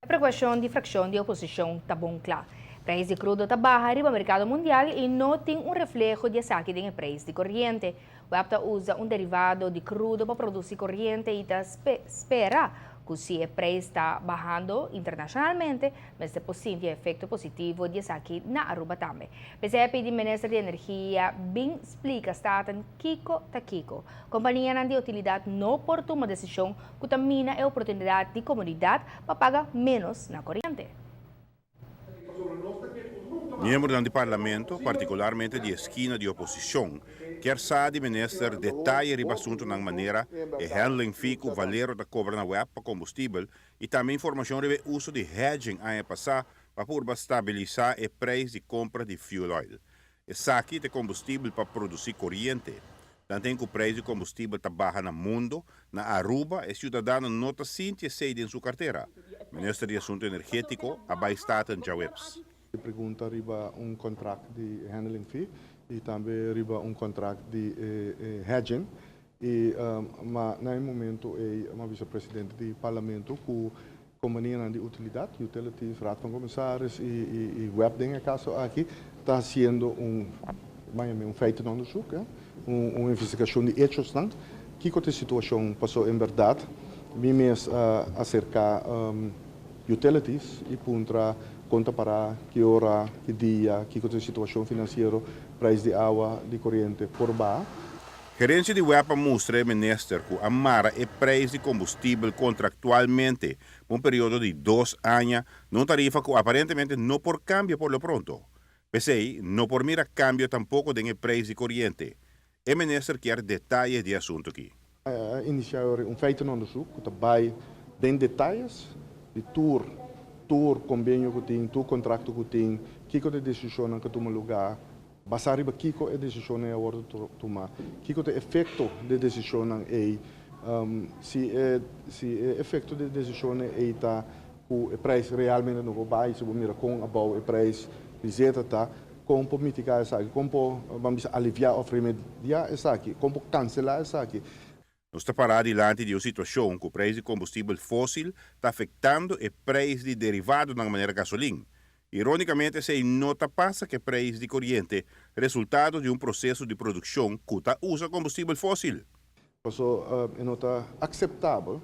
E preokupashon di frakshon di oposishon ta bon kla. Preis di krudo ta baha riba merkado mundial i no tin un refleho di esaki den e preis di koriente. Web ta usa un derivado di krudo pa produsi koriente i ta spera ku si e preis ta bahando internashonalmente, mester por sinti e efekto positivo di esaki na Aruba tambe. P'esei a pidi Minister di Energia bin splika Staten kiko ta kiko. Kompanianan di utilidat no por tuma desishon ku ta mina e oportunidat di komunidat pa paga ménos na koriente. Miembronan di Parlamento, partikularmente di e skina di oposishon, kier sa di minister detaye riba asuntunan manera e handling fee ku Valero ta kobra na web pa kombustibel i tambe informashon riba e uso di hedging aña pasá pa purba stabilisá e preis di kompra di fuel oil. Esaki ta e kombustibel pa produsí koriente. Tanten ku preis di kombustibel ta baha na mundo, na Aruba e siudadano no ta sinti esei den su kartera. Minister di Asunto Energétiko a bai Staten djaweps. E pregunta riba un kontrakt di handling fee i tambe riba un kontrakt di hedging. I ma na e momento ei m'a bisa presidente di Parlamento ku Kompanianan di utilidat, utilities, Raad van Commissaris i web den e kaso aki ta hasiendo un, ban yam'é un feitenonderzoek, un investigashon di echosnan. Kiko ta e situashon? Paso en bèrdat mi mes a aserká utilities i puntra kon ta pará, ki ora, ki dia, kiko ta e situashon finansiero, preis di awa, di koriente por baha. Gerencia di web a mustra e minister cu a mara e prijs di combustibel contractualmente pa un periodo di 2 aña na un tarifa cu aparentemente no por cambia por lo pronto. P'esey, no por mira cambio tampoco den e prijs di coriente. E minister kier detaye di e asunto aki. A iniciá un feitenonderzoek cu ta bay den detayes di tur convenio cu tin, tur contrato cu tin, kiko ta e decisionnan cu a tuma lugar, basá riba kiko e desishonnan a wòrdu tumá, kiko ta e efekto di e desishonnan ei, si e efekto di e desishonnan ei ta ku e preis realmente no por bai, si bo mira kon abou e preis di zeta ta, kon por mitigá esaki, kon por, ban bisa, aliviá òf remediá esaki, kon por kanselá esaki. Nos ta pará dilanti di un situashon ku preis di kombustibel fósil ta afektando e preis di derivadonan manera gasolin. Irónikamente esei no ta pasa ku e preis di koriente, resultado di un proseso di produkshon ku ta usa kombustibel fósil. Paso e no ta akseptabel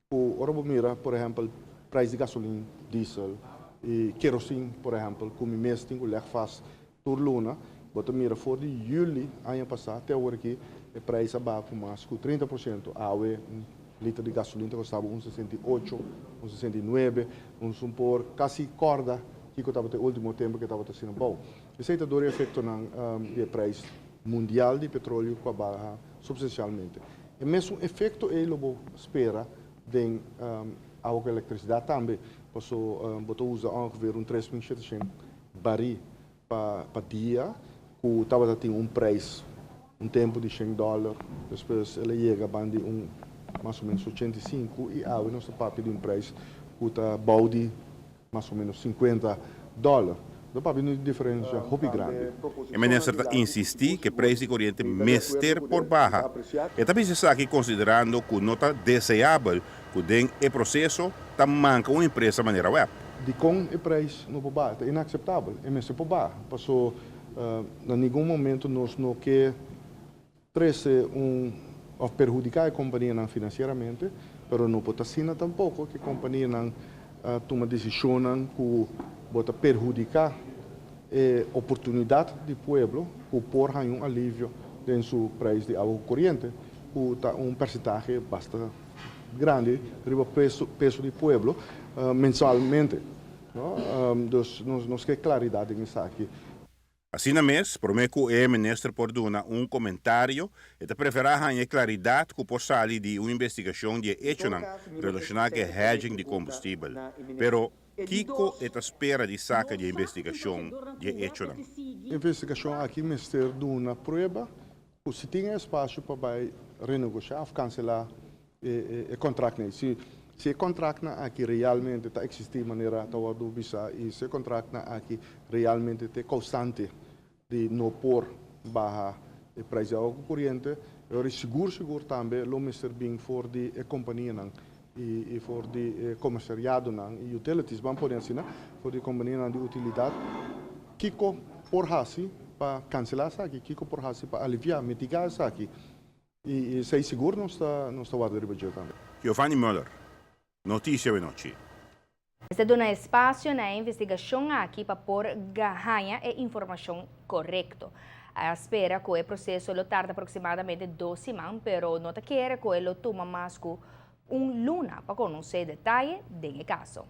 ku ora bo mira, por ehèmpel, preis di gasolin, diesel i kerosin, por ehèmpel, ku mi mes tin ku lèg vast tur luna, bo ta mira for di yüli aña pasá te awor aki e preis a baha ku mas ku 30%. Awe un liter di gasolin ta kostaba 1,68, 1,69, un por kasi kòrda kiko tabata e último tempu ku e tabata asina abou. Esei ta dor e efektonan di e preis mundial di petróleo ku a baha supstansialmente. E mesun efekto ei lo bo spera den awa ku elektrisidat tambe, paso bo ta usa ongeveer un 3700 barí pa dia ku tabata tin un preis un tempu di 100 dòler, despues el a yega ban di un mas o ménos 85 i awe nos ta papia di un preis ku ta bou di mas o ménos 50 dòler. No papia di un diferensia hopi grandi. E minister ta insistí ku e preis di koriente mester por baha. E ta bisa esaki konsiderando ku no ta deseabel ku den e proseso ta manka un empresa manera web. Di kon e preis no por baha, ta inakseptabel, e mester por baha. Paso na ningun momento nos no ke trese un òf perhudiká e kompanianan finansieramente, pero no por ta asina tampoko ku e kompanianan tuma desishonnan ku bo ta perhudiká e oportunidat di pueblo ku por haña un alivio den su preis di awa koriente, ku ta un persentahe basta grandi riba peso di pueblo mensualmente. No? Dus nos ke klaridat den esaki. Asina mes, promé ku e minister por duna un komentario, e ta preferá haña klaridat ku por sali di un investigashon di e echonan relashoná ku e hedging di kombustibel. Pero, kiko e ta spera di saka di e investigashon di e echonan? Investigashon aki mester duna prueba ku si tin espasio pa bai renegoshá òf kanselá e kontraktnan. Si e kontraktnan aki realmente ta eksistí manera ta wòrdu bisá i si e kontraktnan aki realmente ta kousante di no por baha e preis di awa ku koriente, sigur sigur tambe lo mester bin for di e kompanianan. i for di comerciadonan i utilities, ban pone asina, for di kompanianan di utilidat, kiko por hasi pa kanselá esaki, kiko por hasi pa aliviá, mitigá esaki. I esei sigur nos ta warda riba dje tambe. Giovanni Muller, Notisia Anochi. Ta duna espasio na investigashon aki pa por haña e informashon korekto. Ta spera ku e proseso lo tarda aproksimadamente 2 siman, pero no ta kere ku e lo tuma mas ku un luna pa konosé detaye di e kaso.